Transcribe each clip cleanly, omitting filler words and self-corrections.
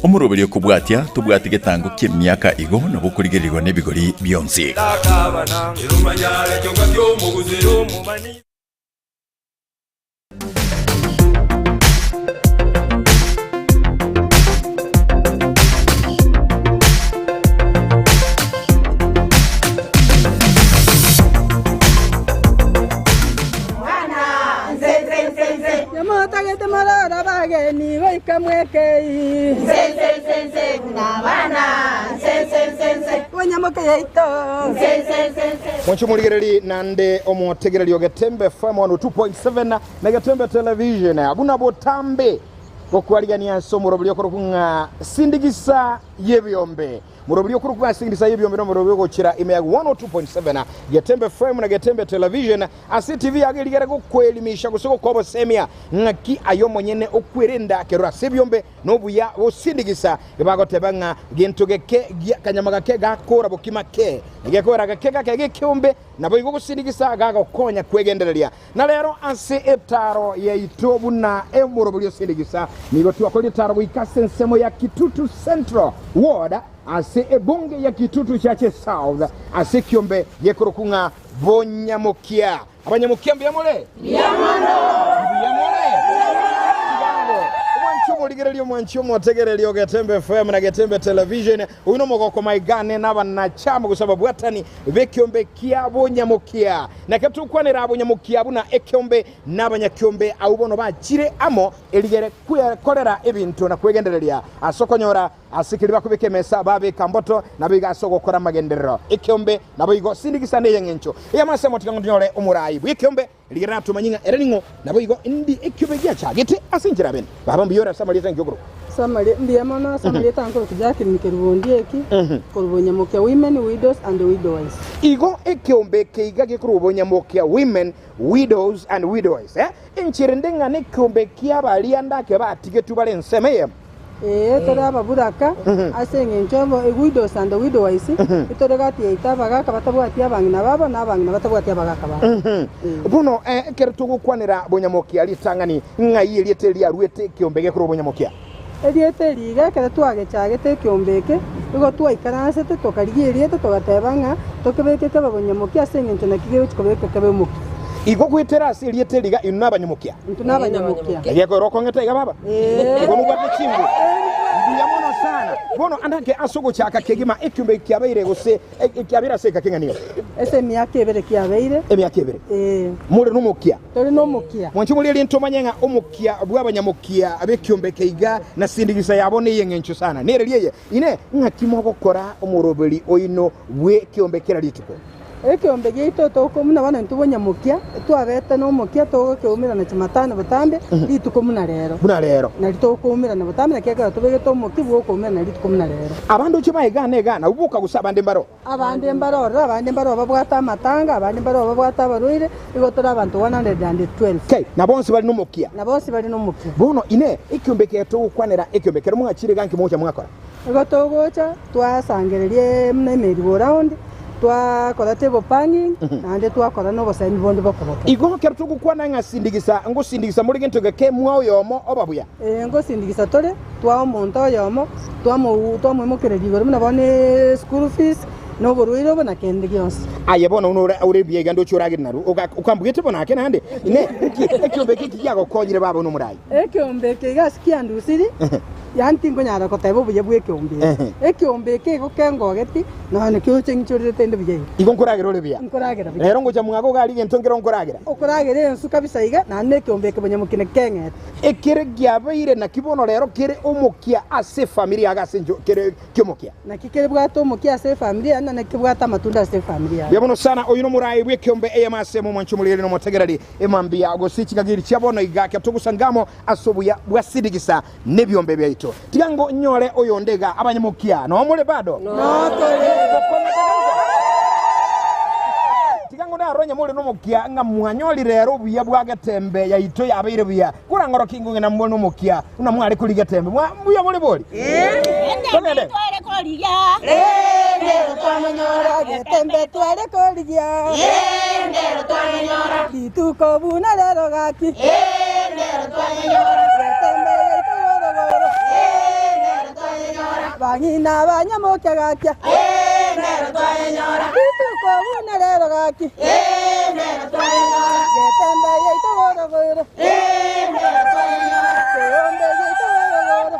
Omoroberio okobwatia tobwati getango ki'emiaka igo nabo okorigererigwa nebigori bionsi. Nyamotagete morore abageni goika mwekei. Bonyamoke yaito. Mwanche omorigereri nande omotegereri o Getembe FM 102.7 na Getembe Television buna botambe gokwarigania ase omoroberi okorokwa ng'a Sindigisa y'ebiombe. Moroberi okorokwa ng'a Sindigisa y'ebiombe nomoroberi ogochera ime ya 102.7 Getembe FM na Getembe Television ase TV yago erigere gokoelimisha gose gokobosemia ng'aki aye omonyene okwerenda kerora ase ebiombe Nobuya gosindigisa bagoteba ng'a gento geke gia kanyama gake gakora bokima ke, gekoera gake gake gekeombe, naboigo gosindigisa gagokonya kwegendereria. Na rero ase etaaro yaito buna omorobori osindigisa, nigo twakorire etaaro goika ase ensemo ya Kitutu Central Ward ase ebunge ya Kitutu Chache South ase ekiombe gekorokwa ng'a Bonyamokia. Abanyamokia mbuya more? Mbuya more? Tigango. Omwanchi omorigereria omwanchi omotegereria o Getembe FM na Getembe Television, oyio nomogoko maigane nabanachama gose ababwatani b'ekiombe kia bonyamokia. Naki tokwanera abonyamokia buna ekiombe na abanyakiombe abwo bono bachire amo erigere kwekorera ebinto na kwegendereria ase okonyora Ase keria bakobeka emesa babeka mboto, naboigo ase ogokora amagenderero ekeombe, naboigo sindigisa ney'engencho ey'amasemo tiga ng'onyore omorai bw'ekeombe, rigereria natomanye ng'a ere ning'o, naboigo indi ekeombe giachagete ase enchera bene. Baba mbuya ore ase amarieta inki okorokwa? Ase mbuya mono ase amarieta nkorokwa Jacqueline Kerubo Ondieki, korwa Bonyamokia Women, Widows and Widowers. Igo ekeombe eke iga gekorwa Bonyamokia Women, Widows and Widowers. Enchera ende ng'a nekeombe kia baria ndake batigetwe bare ensemo eyemo. Ee, tore ababuraka ase engencho ebo, widows and widowers, tore gati yaito abagaka batabwati abang'ina babo, na abang'ina batabwati abagaka babo. Ee. Bono ekero togokwanera bonyamokia ritang'ani, ng'ai erieta eri riaruete ekeombe gekorwa bonyamokia? Erieta eri iga ekero twagechagete ekeombe eke, igo twaikaransete tokarigia erieta togateba ng'a tokebeke kebe bonyamokia ase engencho naki gegochia kobekwa kebe omokia. Igo goetera ase erieta eri iga inwe nabanyamokia. Intwe nabanyamokia. Egekoera okong'eta iga baba? Ee. Igo nobwate chinguru. Mbuya mono sana. Bono andake ase ogochaka kegima ekiombe kiabeire gose kiabeire ase ekaka eng'ana eye. Ase emiaka ebere kiabeire. Emiaka ebere. Ee. More nomokia. Tore nomokia. Mwanche morie rinto omanye ng'a omokia bw'abanyamokia b'ekiombe eke iga na sindigisa yabo ney'eng'encho sana. Nereria eye, Inee, ng'aki mogokora omoroberi oino bw'ekiombe kera rituko? Ekeombe giaito toko buna bono intwe bonyamokia, twabete nomokia togokeumerana Jumatano botambe, rituko buna rero. Buna rero. Nario tokoumerana botambe, naki ekero tobegete omokia bw'okoumerana rituko buna rero. Abande oche baegane iga, nabwo boka gose abande mbaro. Abande mbaro ororo, abande mbaro babwate amatanga, abande mbaro babwate abarwaire, igo tore abanto 112. Kai, na bonsi bare nomokia. Na bonsi bare nomokia. Bono inee, ekeombe eke togokwanera ekeombe ekero mwachire iga nki mogocha mwakora? Igo togocha twasangereria buna emerry-go-round, twakora table panging, naende twakora na obosemi bonde boke boke. Igo ekero togokwana ng'a sindigisa, ngosindigisa more gento geke mwa oyomo oba buya. Ee, ngosindigisa tore, twaa omonto oyomo, twamou twamoimokereria igoro buna bono eschool fees, na oborwaire obo, na kende gionsi. Aye bono buna ore ore buya iga ndoche oragere narwo, oga okambugete bono ake naende? Inee, inki ekiombe eke kiagokonyire baba buna omorai? Ekeombe eke iga ase kiandusiri, yaani tinkonyara koteba obuya bw'ekeombe eke. Ekeombe eke igo kengogeti, nonya nakio ng'ichorerete inde buya iga. Igo nkoragera ore buya. Nkoragera buya. Rero ngocha mwago iga aria egento nkere nkoragera. Okoragera ensu kabisa iga, naende na ekeombe eke bonyamokina keng'ete. Ekere kiabeire naki bono rero kere omokia ase efamiri yago ase encho kere kiomokia. Naki kebwate omokia ase efamiri yaye, na naki kebwate amatunda ase efamiri yaye. Buya mono sana, oyio nomorai bw'ekeombe eyemo ase momwanche omoreri na omotegereri emambia gose chingagiri chia bono iga ekero togosanga amo ase obuya bwa sindigisa nebiombe biaito. Tiga ngo nyore oyonde iga abanyamokia noo more bado? Tiga ngo narore onye more nomokia ng'a mwanyorire ere obuya bwa getembe yaito yabeire buya. Korang'orokie ingo ng'a namore nomokia buna mware korigia getembe. Mwa mbuya bore bori? Togende. Getembe tware korigia rituko buna rero gaki Getembe yaito gorogoro. Abang'ina abanyamokia gakia. Rituko buna rero gaki. Getembe yaito goro goro. Keombe yaito goro goro.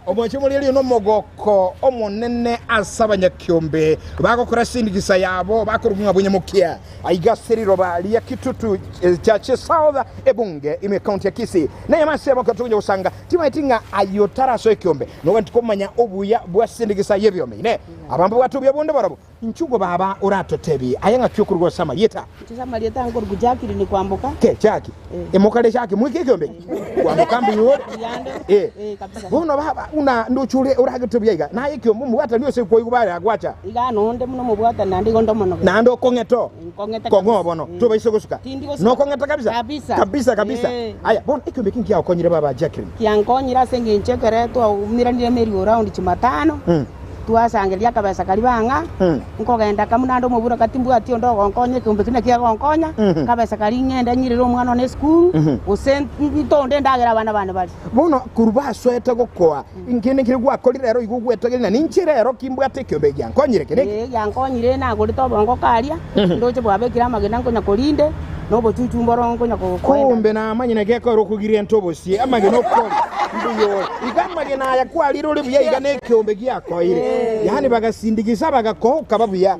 Omwanche omorierio nomogoko omonene ase abanyakiombe bagokora ase emigisa yabo bakorokwa ng'a bonyamokia. Aiga ase riroba ria Kitutu Chache South ebunge ime ekaunti ya Kisii. Neyemo ase abo ekero togocha gosanga timaeti ng'a ayio tarasoe ekiombe noganeti komanya obuya bwa ase emigisa y'ebiombe. Inee! Aba mbabwate obuya bonde barabwo? Inchuo baba oratotebie aye ng'aki okorugwa ase amarieta? Inche ase amarieta nkorokwa Jacqueline Kwamboka. Ke Jackie, emokare Jackie mwike ekiombe eke? Kwamboka mbuya ore? Mbuyande. Eh. Eh, kabisa. Bono baba buna ndoche ore oragetebia iga, naye ekiombe omobwatani ose koigwa bare agwacha. Iga nonde buna omobwatani naende igo ndomonoge. Naende okong'ete oo. Nkong'ete Kong'oo kabisa. bono, Eh. tobaisa gosuka. Tindi gosuka. Nokong'eta kabisa? Kabisa. Kabisa kabisa. Eh. Aya, bono ekiombe eke nkiagokonyire baba Jacqueline. Kiankonyire ase eng'encho ekero twaumeranire merry go round Jumatano. Twasangereria akabesa karia bang'a, nkogenda kamwe naende omoburaka timbwati onde ogonkonya ekeombe keria nakio agonkonya, akabesa karia ng'ende nyirere omwana one esukuru, gose ntonde endagera abana bane barie. Bono korwa basoete gokoa, nkende nkere gwakorire ero igo ogwetogeria ng'a ninche rero kimbwate ekeombe eke giankonyire eke neke. Ee, giankonyire nagorete obongo karia, ndoche bwabekire amagena nkonya korinde, na obochuchu mboro nkonya koenda. Kumbe namanyire gekora okogiria ento obosie, amagena okori mbuya ore. Iga amagena aya kwarire ore buya iga nekeombe giakoire. Yaani bagasindigisa bagakoa okaba buya.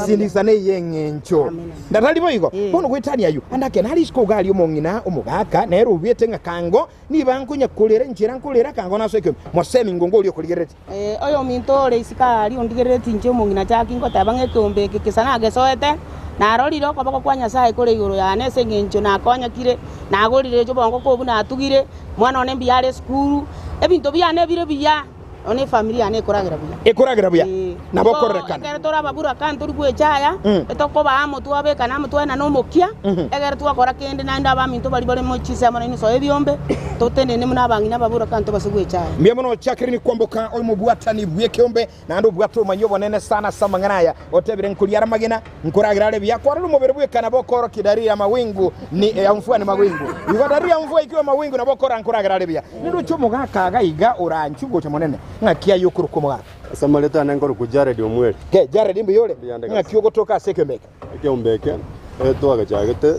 Sindigisa neye eng'encho. Ndatari boigo? Bono goetania ayio, ande ake nare isiko iga aria omong'ina omogaka nere obuete ng'a kango niba nkonya korera enchera nkorera kango nasoe ekeombe. Mosemi ngongo oria okorigereretie. Oyominto ore isiko aaria ondigereretie inche omong'ina Jackie ngoteba ng'a ekeombe eke kesa nagesoete, narorire okoboko kwa Nyasae kore igoro yane ase engencho nakonyekire, nagorire obongo kobwo natugire, mwana one mbuya are esukuru, ebinto biane bire buya, nonya efamiri yane ekoragera buya. Ekoragera buya, Ee. nabo Igo okorerekana. ekero tore ababuraka ntori gwechaya, etokoba amo twabekana amo twaenana omokia, Ekero twakora kende naende abaminto baria bare chinsemo nainwe soa ebiombe, totenene buna abang'ina ababoraka ntobase gwechaya. Mbuya mono Jacqueline Kwamboka oimobwatani bw'ekeombe naende obwate obomanyi obonene sana ase amang'ana aya. Otebire nkoria are amagena, nkoragera are buya, kwarora omobere bweka nabo okoorokia dalili ya mawingu ni ya mvua ni mawingu. Igo dalili ya mvua ikiwa mawingu nabo okora nkoragera are buya. Nindoche omogaka iga iga oranchwe gocha monene ng'aki aye okorokwa omogaka. Ase amaretwa ane nkorokwa Jared Omweri. Ke Jared mbuya ore? Mbuya ande kabisa. Ng'aki ogotoka ase ekeombe eke? Ekeombe eke twagechagete,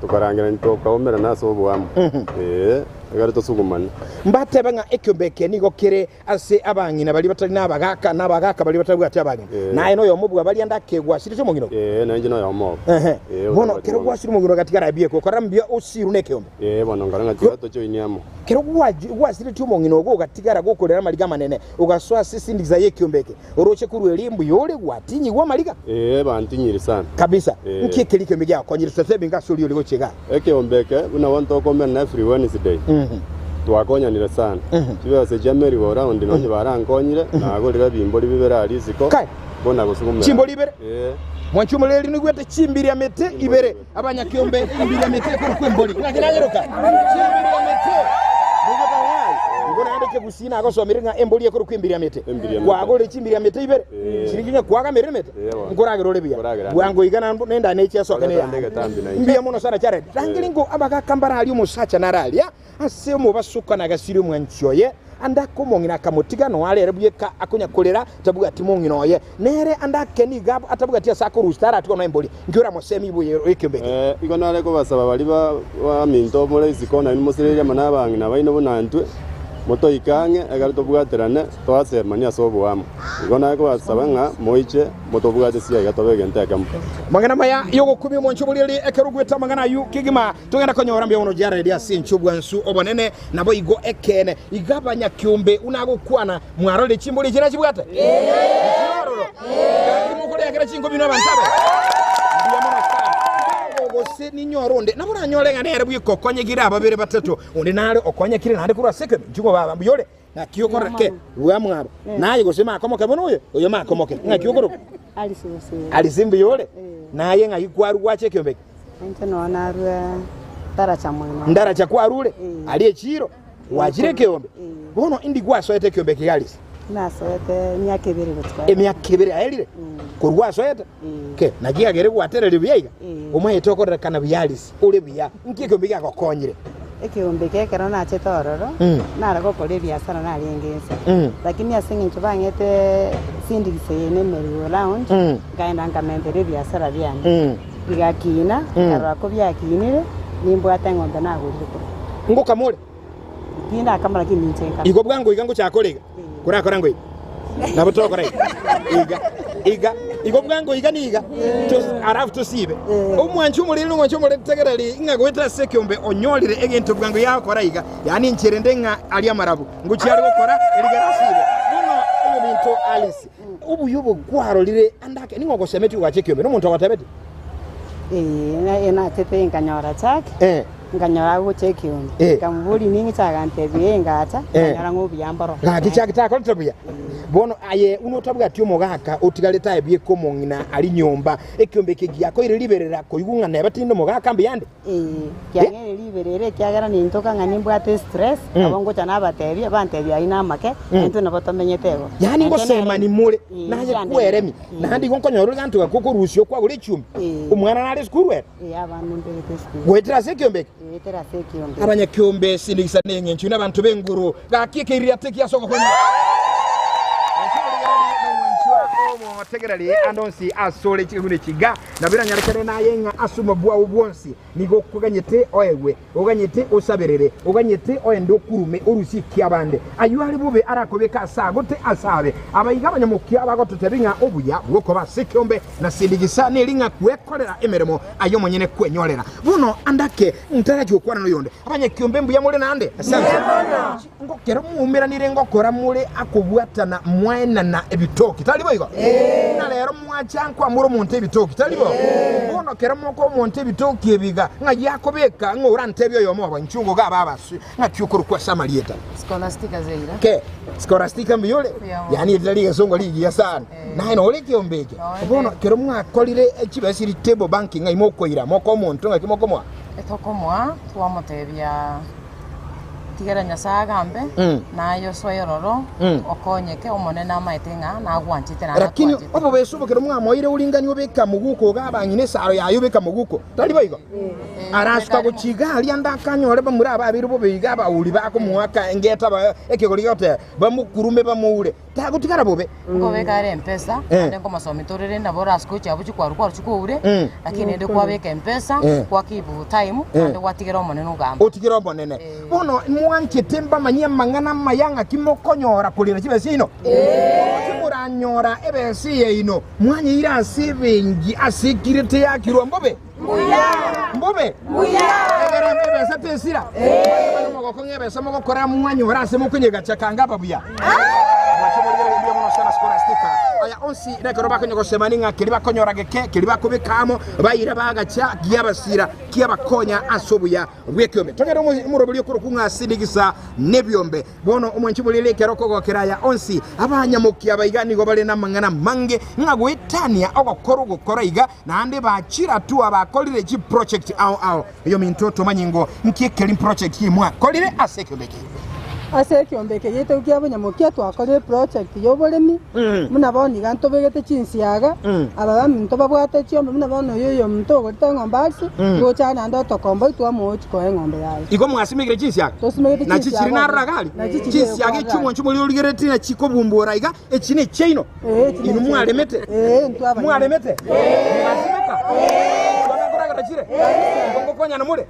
tokarangerania tokaumerana ase oboamo, ee, ekero tosugumane. Mbatebe ng'a ekeombe eke nigo kere ase abang'ina baria batari nabagaaka, na abagaaka baria batabwati abang'ina. Naye noyomo bwa baria ndakegwasiretie omong'ina ogo. Ee, nainche noyomo obo. Ehe. Ee, Bono otabwati kero omong'ina. gwasire omong'ina ogatigara ebieka, okora mbuya osirwe nekeombe. Ee, bono nkora ng'a tiga tochoinie amo. Kero gwasiretie omong'ina ogo ogatigara gokorera amariga amanene, ogasoa ase esindikiza y'ekeombe eke, Oroche korwa eria mbuya ore gwatinyigwa amariga? Ee, bantinyiri sana. Kabisa. Ee. Nki ekeri ekeombe giagokonyire totebi ase oria ore gochia igaa? Ekeombe eke, buna bono tokomerana every Wednesday, twakonyanire sana. Chibesa chia merry go round nonye barankonyire, nagorire ebimbori bibere aria isiko, Kai. bona gosugumera. Chimbori ibere? Ee. Mwanche omoreri nigwete chimbiria mete ibere. Abanyakiombe embiria mete ekorokwa embori. Ng'aki nayeroka? Chimbiria mete. Nigo tayari. Igo naende ekegusii nagosomire ng'a embori ekorokwa embiria mete. Embiria mete. Kwagorire chimbiria mete ibere. Eh. Chiringi ng'a kwagamerire mete. Eh, bono. Nkoragera ore buya. Nkoragera. Bwango iga na nenda nechi asoke Koreta neya. ande egetambi nainche. Mbuya mono sana Jared. Rangeri ngo abagaka mbararia omosacha nararia Ase omobasuko nagasire omwanchi oye, ande ake omong'ina akamotiga, noare ere bweka akonya korera, tabwati mong'ina oye. Nere ande ake nigo atabwati ase akorusia, taratigwa nonya embori. Nki oramosemi buya ekeombe eke? Igo nare kobasaba baria baminto more isiko, nainwe mosirerie amo nabang'ina baino buna intwe, motoike ang'e, ekero tobwaterane, toasemanie ase oboamo. Igo nare kobasaba ng'a moiche motobwate siaiga tobe egento ekemo. Amang'ana amaya y'ogokumia omwancho borieri ekero ogwete amang'ana ayio kegima. Togenda konyora mbuya mono Jared ase enchwa obwansu obonene, naboigo ekeene. Iga abanyakeombe buna agokwana, mwarorire chimbori echi nachibwate? Nchire ororo. Gaki mokoreakera chinkobi buna abanto aba? Mbuya mono sana. Igo gose ninyore onde, nabo oranyore ng'a nere bweka okonyekire ababere batato, onde nare okonyekire naende korwa ase ekeombe. Inchuo baba, mbuya ore? Naki okorora ke? Rua mwabo. Naye gose makomoke bono oyo? Oyo makomoke. Ng'aki okorokwa? Alice gose. Alice mbuya ore? Naye ng'ai kwarua gwacha ekeombe eke? Inche nonya narua Ndaracha mwena. Ndaracha kwarure? Aria echiiro? Gwachire ekeombe? Bono indi gwasoete ekeombe eke iga Alice? Nasoete emiaka ebere gochia. Emiaka ebere yaerire? Korwa gwasoete? Ke, naki agere gwatereria buya iga? Omanyete okorerekana buya Alice, ore buya. Nki ekeombe giagokonyire? Ekeombe eke ekero nachete ororo, nare gokora ebiasara narenge inse. Lakini ase eng'encho bang'ete sindigisa eye na emerigo lounge, nkaenda nkamentera ebiasara biane. Bigakina, nkarora ko biakinire, nimbwate eng'ombe nagorire korwa. Ngokama ore? Tindakama lakini ninche nkama. Igo bwango iga ngochaka kore iga? Korakora ngo iga? Nabo togokora iga. Iga, iga, igo bwango iga niga. Tos- Alafu tosibe. Omwanchi omoriri omwanchi omoriri tegereri ng'a goetera ase ekeombe onyorire egento bwango yagokora iga. Yaani enchera ende ng'a aria amarabu. Ngochia are gokora erigere asibe. Bono omominto Alice, obuya obo kwarorire ande ake ning'o ogosemetie goacha ekeombe? Nomonto ogotebetie? Ee, nachete nkanyora Jack. Eh. Nkanyora agocha ekeombe, Eh. nkamoboria ning'o agantebia ee, ngacha, Eh. nkanyora ng'a obuya mboro. Gaki chiaki takorete buya. Bono aye buna otabwati omogaka otigarete aye bweka omong'ina aria nyomba, ekeombe eke giakoire riberera koigwa ng'a neba tinde omogaka mbuya ande. Ee, kiang'eire riberera ekiagera nintoka ng'a nimbwate estress, nabo ngocha nabatebia, bantebia ayio namake, naintwe nabo tomenyete igo. Yaani Nainche ngosemani nere- more, Ee, naye kiandemire. kweremi, Ee. naende igo nkonyora ore ganto gakwo okorusia okwagora echumbi. Ee. Omwana nare esukuru ere? Ee, abana mbegete esukuru. Goetera ase ekeombe eke. Goetera ase ekeombe eke. Abanyakeombe sinigisa neng'encho inwe abanto b'enguru, gaki ekeiririato eki ase ogokonywa. Omotegereri ande onsi asore chiguni chiga, nabo eranyarekane naye ng'a ase omobua oo bwonsi nigo okoganyete oegwe, oganyete osaberere, oganyete oende okurume orusie ekiabande. Ayio are bobe arakobeke ase agote ase abe. Abaiga abanyamokia bagototebia ng'a obuya bw'okoba ase ekeombe na sindigisa neri ng'a kwekorera emeremo aye omonyene kwenyorera. Bono ande ake ntarachi gokwana noyonde. Abanyakiombe mbuya more naende? Asante. Ngokero mwaumeranire ngokora more akobwatana mwaenana ebitoki, tari boigo? Buna rero mwacha nkwamora omonto ebitoki, tari bo? Bono kero mokoa omonto ebitoki ebi iga, ng'ai akobeka ng'a orantebie oyomo obo, inchuo ngoga abe abaswe, ng'aki okorokwa ase amarieta? Scholastica Zeira. Ke, Scholastica mbuya ore? Mbuya mono. Yaani eri rigesongo rigiya sana. Naye nore ekeombe eke. Nore. Bono kero mwakorire chibesa iri table banking ng'ai mokoira, mokoa omonto ng'aki mokomoa? Etokomoa twamotebia tigera Nyasae agambe, naye osoe ororo, okonyeke, Omonene amaete ng'a nagwanchete naende Lakini akwanchete. obobeso obo kero mwamoeire oringanie obeke amoguko iga abang'ina esaro yaye obeke amoguko, tari boigo? Arasuka gochia iga aria ande akanyore bamura ababeire bobe iga abauri bakomoaka engeta ba ekegori gegoteba, bamokurume bamoure. Tagotigara bobe. Nkobeka are empesa, Eh. naende nkomosomi torere nabo orasike gochia abwo chikwaru kwaru chikoure, Mm. lakini rende kwabeka empesa, Eh. kwa keep time, Eh. naende gwatigera Omonene ogamba. Otigere Omonene. Eh. Bono mwanchete mbamanyie amang'ana amaya ng'aki mokonyora korera chibesa chiaino? Bono timoranyora ebesa yaino, mwanyeire ase ebenki ase ekirete yakirwa mbobe? Mbobe? Egere ebesa tesira? Manye omogoko ng'a ebesa mogokora mwanyora ase mokonyegacha kanga aba buya. Mwache morigererie mbuya mono sana Scholastica. Aya onsi nekero bakonya gosemani ng'a keria bakonyora geke, keria bakobeka amo, baira bagacha giabasira kiabakonya ase obuya bw'ekeombe. Togende omoroberi okorokwa ng'a Sindigisa nebiombe. Bono omwanchi borere ekero okogokera aya onsi, abanyamokia aba iga nigo bare namang'ana amange ng'a goetania ogokora ogokora iga, naende bachire atua bakorire chiproject ao ao. Oyominto tomanye ngo nki ekeri project ki mwakorire ase ekeombe eke. Ase ekeombe eke giaito kia bonyamokia twakorire eproject y'oboremi, buna bono iga ntobegete chinsiaga, aba baminto babwate chiombe buna bono oyo oyominto ogorete eng'ombe ase, gocha naende otokomboa twamoa ochia koa eng'ombe yaye. Igo mwasimekire chinsiaga? Tosimegete Nachi chiri chinsiaga narora ororo. gari? Nachi chiri Chinsiaga ororo. echio mwanche moria origereretie na chikobumbura iga, echi nechiaino? Ee, echi Inwe nechiaito. mwaremete? Ee, intwe abanyene. Mwaremete? Mwasimeka? Chwana nkoragera chire? Igo ngokonyana more?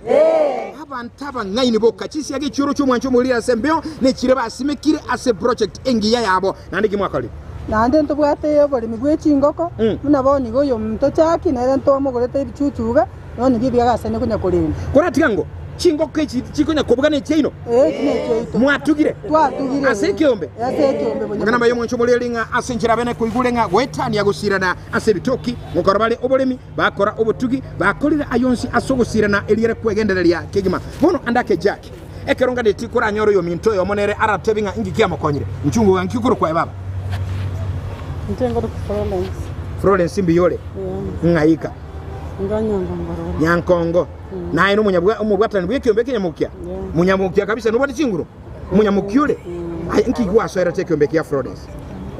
Abanto abang'aini boka chinsiaga echioro chi'omwancho omoriri ase embeo nechire basimekire ase project engiya yabo. Naende ki mwakorire? Naende ntobwate oboremi bwe chingoko, buna bono iga oyominto Jackie nere ntwamogorete ebichuchu iga, Nonya nigo ebiaga asene konya korenda. Koratiga ngo chingoko echi chikonya kobuga nechiaino? Ee, echi nechiaito. Mwatugire? Twatugire. Ase ekeombe? Ase ekeombe Amang'ana amaya omwancho omoreri ng'a ase enchera bene koigure ng'a goetania gosirana ase ebitoki, gokora bare oboremi, bakora obotugi, bakorire ayonsi ase ogosirana eriere kwegendereria kegima. Bono ande ake Jack, ekero nganeti koranyore oyominto oyomo nere aratebe ng'a inki kiamokonyire, nchungu iga nki okorokwa aye baba? Inche nkorokwa Florence. Florence mbuya ore? Ng'ai ka? Inga Nyankongo roro. Nyankongo. Naye nomonyabwa omobwatani bw'ekeombe ekenyamokia. Yeah. Monyamokia kabisa nobwate chinguru. Omonyamokia ore. Aye nki gwasoerete ekeombe kia Florence?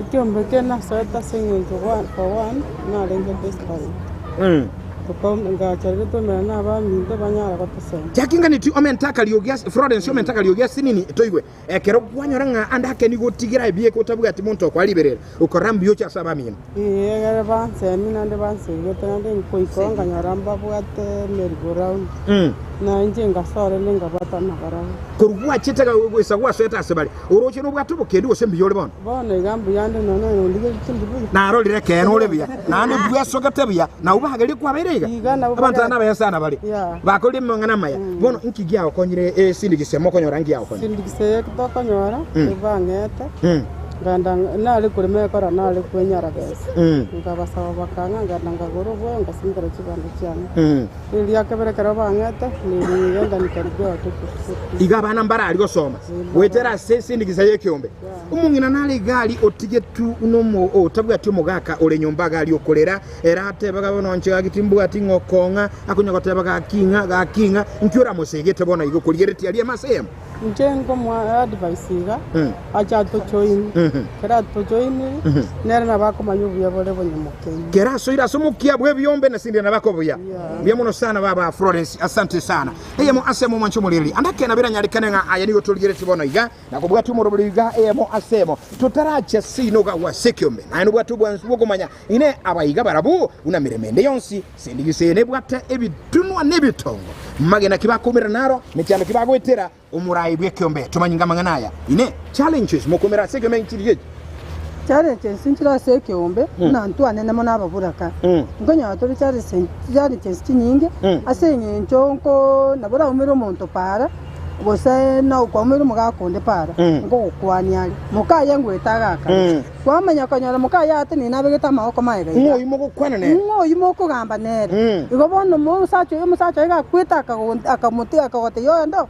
Ekeombe eke nasoete ase eng'encho for one, narenge desperate. Ngacha ritomera na abaminto banyare gotosema. Tiakinganeti omente akariogi ase Florence omente akariogi ase nini toigwe ekero kwanyora ng'a ande ake nigo otigera ebieka otabwati monto okoa riberera okorora mbuya oche ase abamino. Ee, egere bansemi naende bansegete naende nkoika oo nkanyora mbabwate merry go round, na inche ngasora rende nkabwatana nabarabwo. Korwa gwachete goisa gwasoete ase bare, oroche nobwate obokendu gose mbuya ore bono? Bono iga mbuya ande nonya nondigeretie ndi buya. Narorire ekeene ore buya, naende bwesogete buya, na abwo bagerie kwabeire iga. Iga nabwo Abanto aba bare- nabaya sana bare, Yeah. bakorire amang'ana amaya. Bono inki giagokonyire esindikisi eye mokonyora nki giagokonyire? Sindikisi eye tokonyora, ebang'ete, Nkagenda nare korema ekora nare kwenyara besa, nkabasaba bakang'a, nkagenda nkagora obwoyo ngasimekera chibando chiane. Riria kebere ekero bang'ete, nigenda nikaribia watoto. Iga abana mbarari gosoma goetera ase esindikisa y'ekeombe. Omong'ina nare iga aria otigetwe nomo otabwati omogaka ore nyomba iga aria okorera, ere atebaga bono inche gaki timbwati ng'a okong'a, akonya goteba gaki ng'a gaki ng'a, inki oramosegete bono iga okorigeretie aria ime ase eyemo? Inche nkomoa advice iga, ache atojoin, ekero atojoinire, nere nabo akomanya obuya bore bonyamokeini. Kera asoire ase omokia bw'ebiombe na sindira nabo akobuya. Mbuya mono sana baba Florence, asante sana. Eyemo ase emo mwanche omoreri. Ande ekeene biranyarikane ng'a aya nigo torigeretie bono iga, na kobwatia omorobori iga eyemo ase emo, totaracha seino iga gwase ekiombe. Naye nobwate obwansu bw'okomanya Inee abaiga barabwo buna meremo ende yonsi, sindigisa eye nebwate ebitunwa na ebitongo, magena ki bakoumera naro, mechando ki bagoetera, omorai bw'ekeombe tomanyinga amang'ana aya. Inee challenges mokoumera ase ekeombe nchiri echi? Challenges nchire ase ekeombe buna ntwanene mono ababuraka. Nkonyora tore challenges chinyinge ase eng'encho nko nabo oraumere omonto para. Gose nokwaumera omogaka onde para, nkogokwania are, Mokaye ngwete agakare. Kwamanya konyora mokaye atenene abegete amaboko magega iga. Ng'o oyio mogokwana nere? Ng'o oyio mokogamba nere? Igo bono omosacha oyo omosacha oye gakwete akamotiga akagotebia oyonde oo,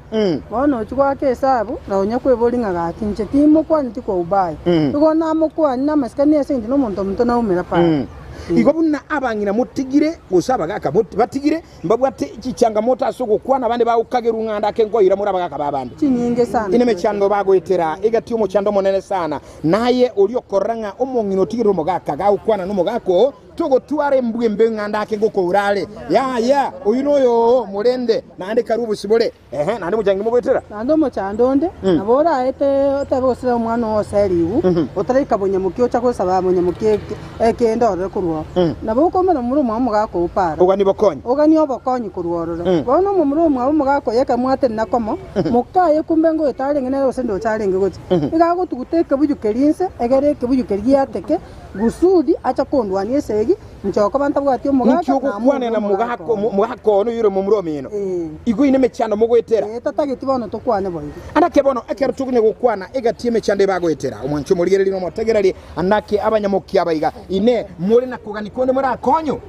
bono ochia goaka esabu na onya kweboria ng'a gaki inche timokwaneti kwa ubaya. Igo namokwanie namasikani ase eng'encho nomonto omonto naumera para. Igo buna abang'ina motigire, gose abagaka batigire, Mbabwate chichangamoto ase ogokwana abande bagokagerwa ng'a ande ake nkoira more abagaka b'abande. Chinyinge sana. Ine emechando bagoetera egati y'omochando omonene sana. Naye oria okorora ng'a omong'ina otigire omogaka gagokwana nomogaka oo, togotwara embwa embe ng'a ande ake ngokoura are. Yaya, oyio noyo oo, morende, naende karue obosibore. Ehe, naende omochangi mogoetera. Naende omochando onde nabo oraete otebe gose omwana oo oserigwe, otaraika bonyamokia ocha gosaba bonyamokia ekende orore korwa oo. Nabo okoumera momura omwabo omogaka oo para. Oganie obokonyi. Oganie obokonyi korwa ororo. Bono omomura omwabo omogaka oye ekero mwatenena komo, mokaye kumbe ngoeta arenge nere gose ndoche arenge gocha. Iga agotuguta ekebuyu keria inse, egere ekebuyu keria giateke, gusudi ache kondwania esegi, Inche okoba ntabwati omogaka, Ninki ogokwana na namorure omogaka one. mogaka one oyore momura omino? Ee. Igo ine emechando mogoetera. Ee, tatageti bono tokwane boigo. Anake bono ekero tokonya gokwana egati y'emechando ebagoetera, omwanchi omorigereria na omotegereri, anake abanyamokia aba iga, Inee, more na kogania konde morakonywe?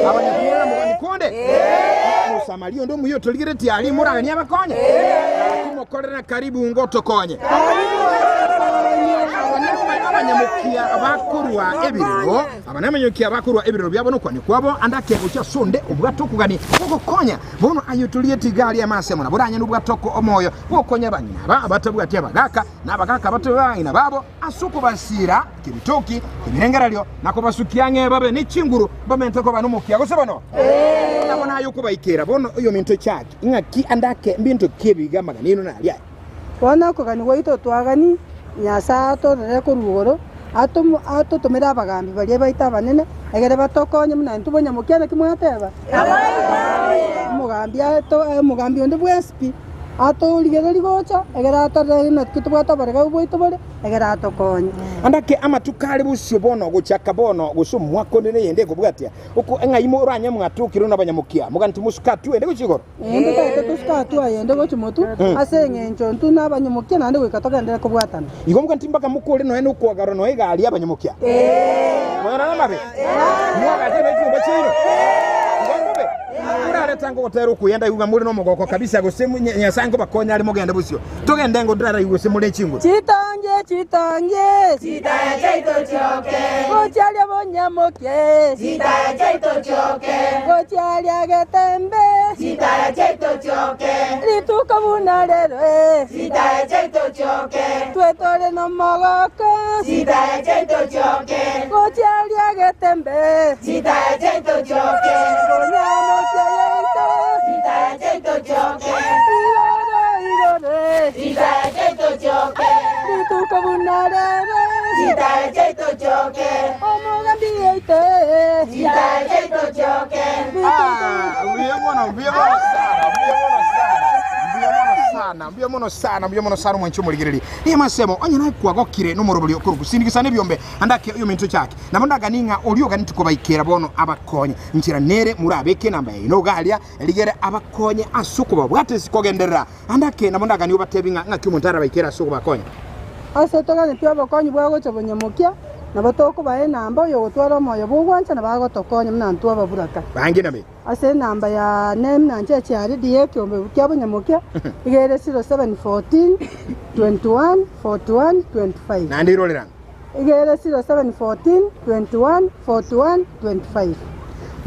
Abanyamokia more na mogani konde? Omosamaria onde omuya otorigeretie aria moraganie abakonye? Naki mokorere na karibu ngotokonye. Aba nabwo abanyamokia bakorwa ebirero. Aba nemenyokia bakorua ebirero biabo nokwania kwabo, ande ake gochia ase onde obwate okogania gwogokonya. Bono aye otorieti iga aria amasemo, nabo oranyare obwate omoyo bw'okonya abang'ina aba abatabwati abagaaka, na abagaaka abatabe abang'ina babo, ase okobasiira kebitoki kebirengererio, na kobasukia ang'e babe ne chinguru, bamente koba nomokia gose bono. Nabo naye okobaikera bono oyominto Chaki, ing'aki ande ake mbinto ki ebiga amagana ino naria aya? Bono okogania gwaito twagani, Nyasae atororere korwa igoro, atotomere abagambi baria baito abanene, egere batokonye buna intwe bonyamokia naki mwateba? Omogambi ato omogambi onde bwensi pi, atorigererie gocha, egere atorore naki tobwate oboregeu bwaito bore, egere atokonye. Ande ake amatuko are bosio bono gochaka bono, gose omwaka onde neyende ekobwatia, oko eng'ai moranye mwatokire nabanyamokia, moganeti mosuke atwende gochia igoro. Naende taete tosuke atwo ayende gochia motwe, ase engencho intwe nabanyamokia naende goika togenderere kobwatana. Igo moganeti mpaka mokore nonya nokoagarwa nonya egari y'abanyamokia. Mwana namabe, mwagache ne chinyomba chiaino. Igo mbobe, morarete ango gotera okoyenda igo ng'a more nomogoko kabisa gose Nyasae nkobakonya are mogende bosio. Togende ngo ndraraigwe gose more nechinguru. Chitange, chitange, Chitaya chiaito chioke. Gochia aria bonyamokie. Chitaya chiaito chioke. Gochia aria getembe. Chitaya chiaito chioke. Rituko buna rero eh. Chitaya chiaito. chioke. Twetore nomogoko Chitaya chiaito chioke. Gochiaria getembe Chitaya chiaito chioke. Konyamokia yaito Chitaya chiaito chioke. Igoro igore Chitaya chiaito chioke. Rituko buna rere Chitaya chiaito chioke. Omogambi yaite Chitaya chiaito chioke. Ah, mbuya mono, mbuya mono sana, mbuya mono sana. Mbuya mono sana, mbuya mono sana, mbuya mono sana omwanchi omorigereri. Niye masemo onye nakwagokire nomorobori okoruku sindikisa nebiombe andake oyo minto chake. Nabo ndagani ng'a oria ogani tikobaikera bono abakonye. Nchera nere murabeke enamba yaino iga aria rigere abakonye ase okobabwata ase kogenderera. Andake nabo ndagani obatebi ng'a ng'aki omonto arabaikere ase okobakonya. Ase toganeti obokonyi bwa gocha bonyamokia nabo tokobaha enamba oyo ogotwara omoyo bogwancha nabo agotokonya buna intwe ababuraka. Bange nabe. Ase enamba ya ne muna nche chiaredi ya ekiombe kia bonyamokia igere 0714 21 41 25. Naende irorera. Igere 0714 21 41 25.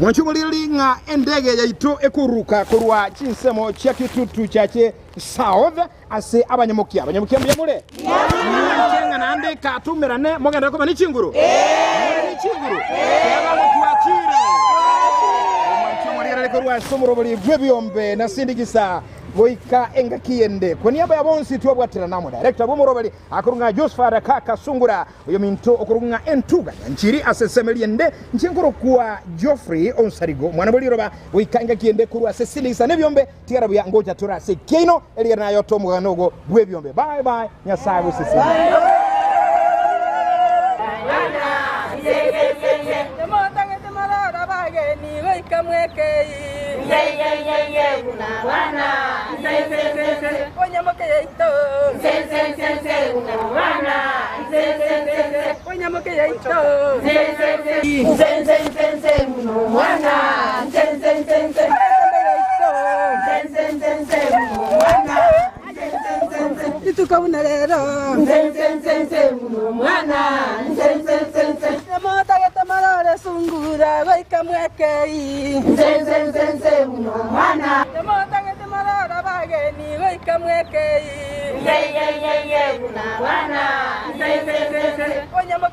Mwanchi omorigereri ng'a endege yaito ekoruka korwa chinsemo chia Kitutu Chache South ase abanyamokia. Abanyamokia mbuya more? Mwanche ng'a naende katumerane mogenderere koba nechinguru? More nechinguru? Teba ng'o twachire. Mwanchi omorigereri korwa ase omorobori bw'ebiombe na sindikisa goika engaki yende. Kwa niaba ya bonsi twabwaterana amo director bw'omorobori akorwa ng'a Josephat Kaka Sungura oyo minto okorwa ng'a entuga nyanchiri ase ensemo ende nche nkorokwa Geoffrey Onsarigo mwana bw'eriroba goika engaki yende korwa ase sindikisa n'ebiombe tigara buya ngocha tora ase keino erigere nayo tomogano ogo bw'ebiombe. Bye bye, Nyasaye gosesenia. Motagete marora bageni goika mwekei Onyamoke yaito Onyamoke yaito Rituko buna rero Motagete marore sungura goika mwekei Motagete marora bageni goika mwekei Onyamoke.